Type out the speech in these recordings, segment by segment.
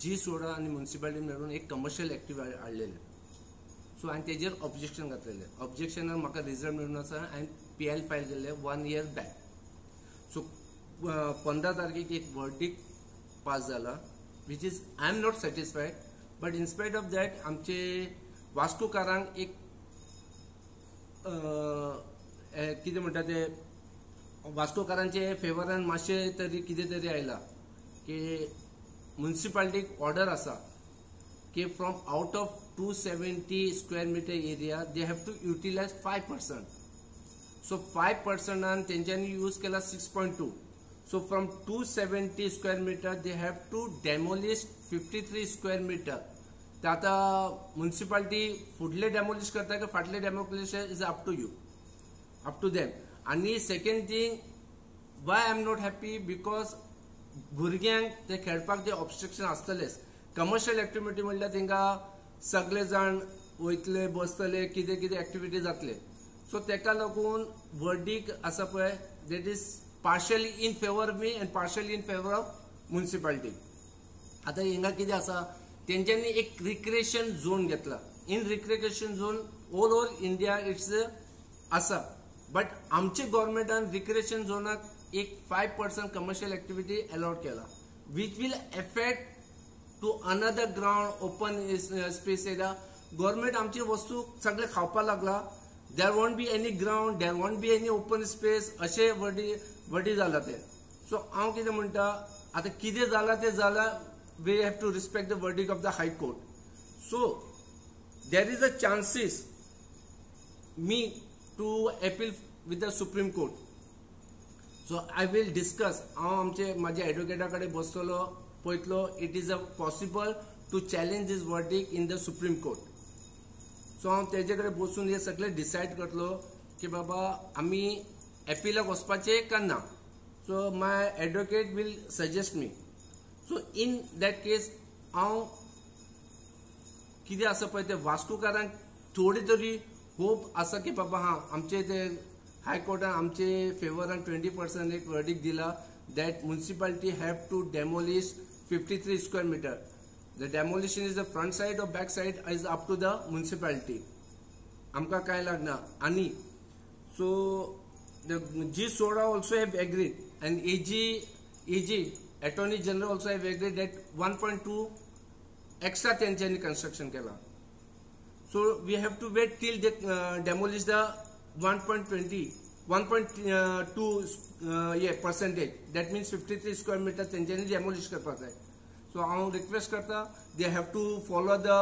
जी सोडा आनी म्युनिसिपालिटी मेळून एक कमर्शियल एक्टिविटी हाडलेले. सो हांवें तेजेर ऑब्जेक्शन घातलेलें. ऑब्जेक्शनाक म्हाका रिजल्ट मेळून आसा. हांवें PIL file केल्ले 1 year back. सो 15 तारखेक एक वर्डीक पास जाला, which is I am not satisfied, but in spite of that आमचे वास्कोकारांक एक कितें म्हणटा ते वास्कोकारांचे फेवरान मातशें तरी कितें तरी आयला की म्युनिसिपालिटीक ऑर्डर आसा की from out of 270 square meter area they have to utilize 5%. So 5%, तेंच्यांनी यूज केला 6.2. So from 270 square meter they have to demolish 53 square meter. ते आतां म्युनिसिपालिटी फुडले डेमोलिश करता काय फाटले demolish is up to you, up to them. आनी second thing, why I am not happy, because भुरग्यांक ते खेळपाक जे ऑब्स्ट्रक्शन आसतलेच. कमर्शियल एक्टिविटी म्हणल्यार तांकां सगळे जाण वयतले, बसतले, कितें कितें एक्टिविटी जातले. सो ताका लागून वर्डीक आसा पळय, that is partially in favour me and partially in favour of municipality. आतां हिंगा कितें आसा, तेंच्यांनी एक रिक्रिएशन झोन घेतला. In recreation zone all over India it's आसा, बट आमचे गव्हर्मेंटान रिक्रिएशन झोनाक एक 5% कमर्शियल एक्टिविटी अलाउड केला, which will affect to another ground open space area. Government आमची वस्तू सगळे खावपाक लागला. There won't be any ground, there won't be any open space, अशें वर्डी जाला ते. सो हांव कितें म्हणटा, आतां कितें जाला तें जाला, we have to respect the verdict of the high court. So there is a chances me to appeal with the Supreme Court. So I will discuss, हांव आमचे म्हाज्या एडवोकेटा कडेन बसतलो, पळयतलो it is a possible to challenge this verdict in the Supreme Court. So हांव तेजे कडेन बसून हे सगळे डिसायड करतलो की बाबा आमी एपिलाक वचपाचें काय ना. So my advocate will suggest me. So in that case हांव कितें आसा पळय ते वास्कोकारांक थोडी तरी होप आसा की बाबा हां आमचे ते हायकोर्टान आमचे फेवरान 20% एक वर्डीक दिला that municipality have to demolish 53 square meter. The demolition is the front side or back side is up to the municipality. आमकां कांय लागना. आनी so the G SODA also have agreed and AG attorney general also have agreed that 1.2 extra तेंच्यांनी construction केला. So we have to wait till they demolish the 1.2 percentage. That means 53 square meter तेंच्यांनी demolish करपाक जाय. So हांव request करता, they have to follow the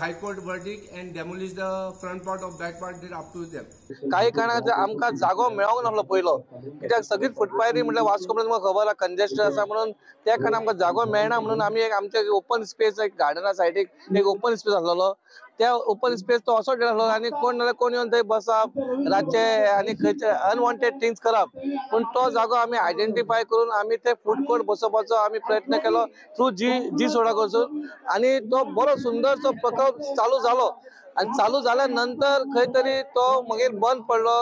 high court verdict and demolish the front part of back part, that up to them. काही कारणां आमकां जागो मेळोंक नासलो पयलो, कित्याक सगळीच फुटपाथी म्हटल्यार वास्को म्हणून तुमकां खबर आसा कंजेस्टेड आसा, म्हणून त्या कारणान आमकां जागो मेळना म्हणून आमी एक आमचे ओपन स्पेस एक गार्डना सायडीक एक ओपन स्पेस आसलेलो, त्या ओपन स्पेस तो असो आसलो आनी कोण नाल्यार कोण येवन थंय बसप रातचे आनी खंयचे अनवॉन्टेड थिंग्स करप. पूण तो जागो आमी आयडेंटिफाय करून आमी ते फूड कोर्ट बसोवपाचो आमी प्रयत्न केलो थ्रू जी सोडा कडसून, आनी तो बरो सुंदरसो प्रकल्प चालू जालो. आनी चालू जाल्या नंतर खंय तरी तो मागीर बंद पडलो,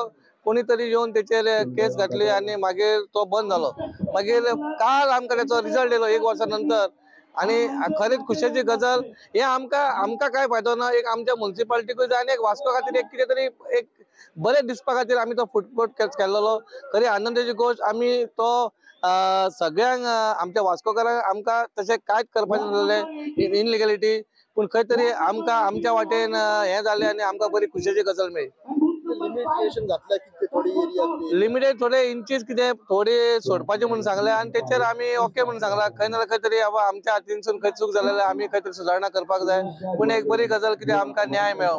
कोणी तरी येवन तेचेर केस घातली आनी मागीर तो बंद जालो. मागीर काल आमकां तेचो रिजल्ट येयलो एक वर्सा नंतर, आनी खरीच खुशेची गजाल हे आमकां आमकां कांय फायदो ना, एक आमच्या म्युनिसिपालिटीकूय जाय आनी एक वास्को खातीर एक कितें तरी एक बरें दिसपा खातीर आमी तो फूड कोर्ट केल्लो. खरी आनंदाची गोश्ट आमी तो सगळ्यांक आमच्या वास्कोकारांक आमकां तशें कांयच करपाचें नासलें इनलिगलिटी, पूण खंय तरी आमकां आमच्या वाटेन हें जालें आनी आमकां बरी खुशेची गजाल मेळ्ळी. लिमिटेड थोडे इंचीस कितें थोडे सोडपाचे म्हणून सांगले आनी तेचेर आमी ओके म्हणून सांगला. खंय ना खंय तरी बाबा आमच्या हातीनसून खंय चूक जालें आमी खंय तरी सुदारणा करपाक जाय, पूण एक बरी गजाल कितें आमकां न्याय मेळो.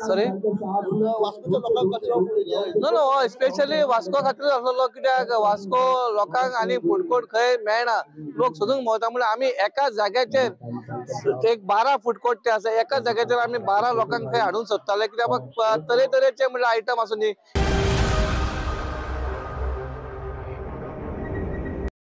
Sorry no no, specially Vasco खातीर आसलेलो, कित्याक वास्को लोकांक आनी फूड कोर्ट खंय मेळना, लोक सोदूंक भोंवता. म्हणल्यार आमी एका जाग्याचेर एक 12 फूड कोर्ट ते आसा, एका जाग्याचेर आमी 12 लोकांक खंय हाडूंक सोदताले, कित्याक तरेतरेचे म्हणल्यार आयटम आसूं न्ही.